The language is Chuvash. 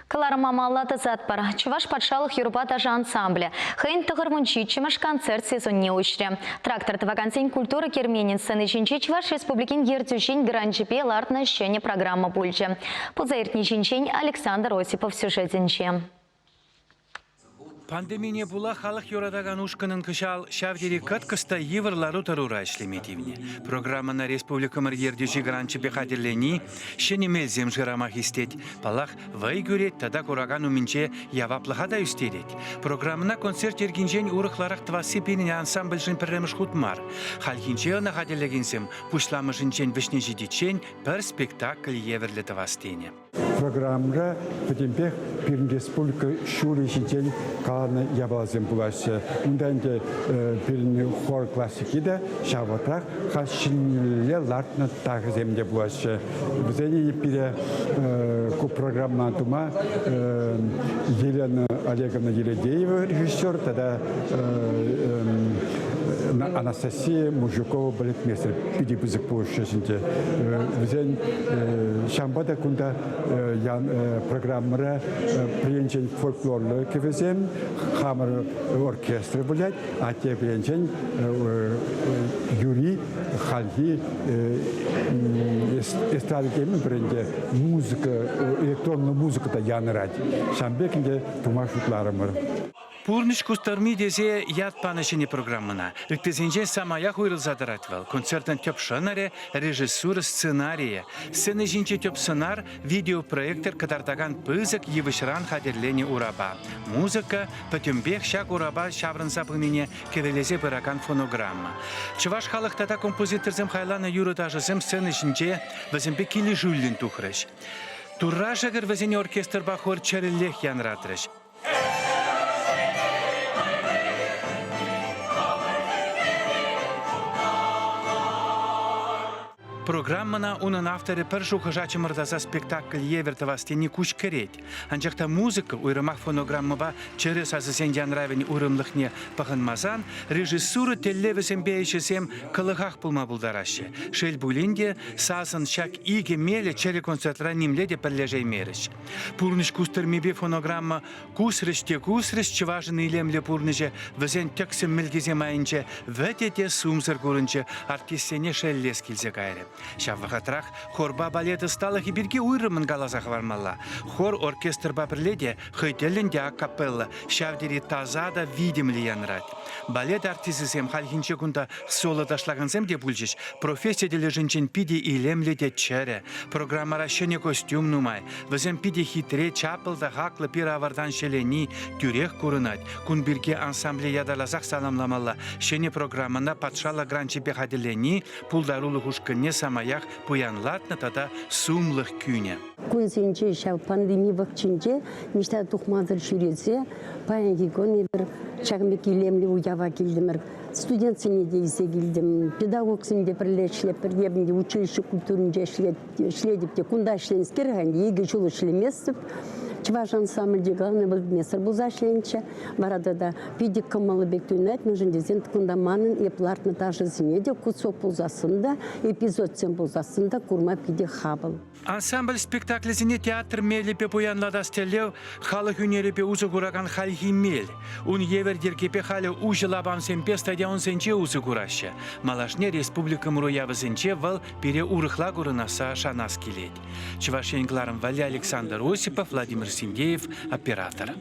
Кӑларӑма малалла тӑсатпӑр. Чӑваш патшалӑх юрӑпа ташӑ ансамблӗ хӑйӗн 97-мӗш концерт сезонне уҫрӗ. Трактор тӑвакансен культура керменӗн сцени ҫинче Чӑваш Республикин ертӳҫин гранчӗпе лартнӑ ҫӗнӗ программа пулчӗ. Пулса иртни ҫинчен Александр Осипов сюжетӗнче. Пандемине пула халӑх юратакан ушкӑнӑн кӑҫал ҫав тери кӑткӑс та йывӑр лару-тӑрура ӗҫлеме тивнӗ. Программӑна республикӑмӑр ертӳҫи гранчӗпе хатӗрлени ҫӗнӗ мелсем шырама хистет. Паллах, вӑй кӳрет тата куракан умӗнче яваплӑха та ӳстерет. Программӑна концерт йӗркинчен урӑхларах тӑвасси пирӗн ансамбльшӗн пӗрремӗш хут мар. Хальхинче ӑна хатӗрлекенсем пуҫламӑшӗнчен вӗҫне ҫитиччен пӗр спектакль евӗрлӗ тӑвас тенӗ. Программӑра пӗтӗмпех пирӗн республика ҫулӗ ҫинчен каланӑ япаласем пулаҫҫӗ. Унта ӗнтӗ пирӗн хор классики те ҫав вӑхӑтрах ҫӗнӗлле лартнӑ тахӑсем те пулаҫҫӗ. Вӗсене пире ку программӑна тума Елена Олеговна Еледеева режиссер тата Анастасия Мужикова балетмейстер питӗ пысӑк пулӑшрӗҫ ӗнтӗ. Вӗсен ҫавӑнпа та кунта программӑра пӗренчен фольклорлӑ кӗвӗсем, хамӑр оркестр вылять, а тепринчен юри хальхи эстрада темӗпӗр ӗнтӗ музыка, электронлӑ музыка та янӑрать. Ҫавӑн пек ӗнтӗ тума шутларӑмӑр. Пурнӑҫ кустӑрми тесе ят панӑ ҫӗнӗ программӑна. Ыттисенчен самаях уйрӑлса тӑрать вӑл. Концертӑн тӗп шӑнӑрӗ, режиссура сценарийӗ. Сцена ҫинчи тӗп сӑнар видеопроектор кӑтартакан пысӑк йывӑҫран хатӗрленӗ урапа. Музыка пӗтӗмпех ҫак урапа ҫаврӑнса пынине кӗвӗлесе пыракан фонограмма. Чӑваш халӑх тата композиторсем хайланӑ юрӑ-ташӑсем сцена ҫинче вӗсемпе килӗшӳллӗн тухрӗҫ. Турра шӗкӗр вӗсене оркестрпа хор чӗрӗллех янратрӗҫ. Программӑна унӑн авторӗ пӗр шухӑша чӑмӑртаса спектакль евӗр тӑвас тени куҫ кӗрет. Анчах та музыка, уйрӑмах фонограммӑпа чӗрӗ сасӑсен янравӗн уйрӑмлӑхне пӑхӑнмасан, режиссура тӗллевӗсемпе ӗҫӗсем кӑлӑхах пулма пултараҫҫӗ. Шел пулин те, сасӑн ҫак икӗ мелӗ чӗрӗ концертра нимле те пӗрлешеймерӗҫ. Пурнӑҫ кустӑрмипе фонограмма кусрӗҫ те кусрӗҫ чӑвашӑн илемлӗ пурнӑҫӗ вӗсен тӗксӗм мӗлкисем айӗнче вӗтӗ те сумсӑр курӑнчӗ, артистсене шеллес килсе кайрӗ. Ҫав вӑхӑтрах хорпа балет ӑсталӑхӗ пирки уйрӑммӑн каласа хӑвармалла. Хор оркестрпа пӗрле те, хӑй тӗллӗн те акапелла ҫав тери таса та витӗмлӗ янрать. Балет артисчӗсем хальхинче кунта соло ташлакансем те пулчӗҫ. Професси тӗлӗшӗнчен питӗ илемлӗ те чӗрӗ. Программӑра ҫӗнӗ костюм нумай. Вӗсем питӗ хитре, чаплӑ та хаклӑ пир-авӑртан ҫӗлени тӳрех курӑнать. Кун пирки ансамбле ятарласах саламламалла. Ҫӗнӗ программӑна патшалӑх гранчӗпе хатӗрлени пултарулӑх ушкӑнне самаях пуянлатнӑ тата сумлӑх кӳнӗ. Кунсенче ҫав пандеми вӑхӑчӗнче ниҫта тухмасӑр ҫӳресе паянхи кун эпир ҫакӑн пек илемлӗ уява килтӗмӗр. Студентсене те илсе килтӗм, педагогсем те пӗрле ӗҫлетпӗр. Эпӗ те училище культуринче ӗҫлетӗп те кунта ӗҫленӗскер-ха ӗнтӗ икӗ ҫул ӗҫлеместӗп. Чӑваш ансамбльте главный балетмейстер пулса ӗҫленӗччӗ. Вара тата питӗ кӑмӑллӑ пек туйӑнать, мӗншӗн тесен кунта манӑн эп лартнӑ ташӑсене те кусок пулсассӑн та, эпизодсем пулсассӑн та курма питӗ хапӑл. Ансамбль спектаклӗсене театр мелӗпе пуянлатас тӗллев халӑх ӳнерӗпе усӑ куракан хальхи мел. Ун евӗр йӗркепе халӗ уҫӑ лапамсемпе стадионсенче усӑ кураҫҫӗ. Малашне республикӑмӑр уявӗсенче вӑл пире урӑхла курӑнасса шанас килет. Чӑваш Ен кӑларӑм валли Александр Осипов, Владимир Синдеев, оператор.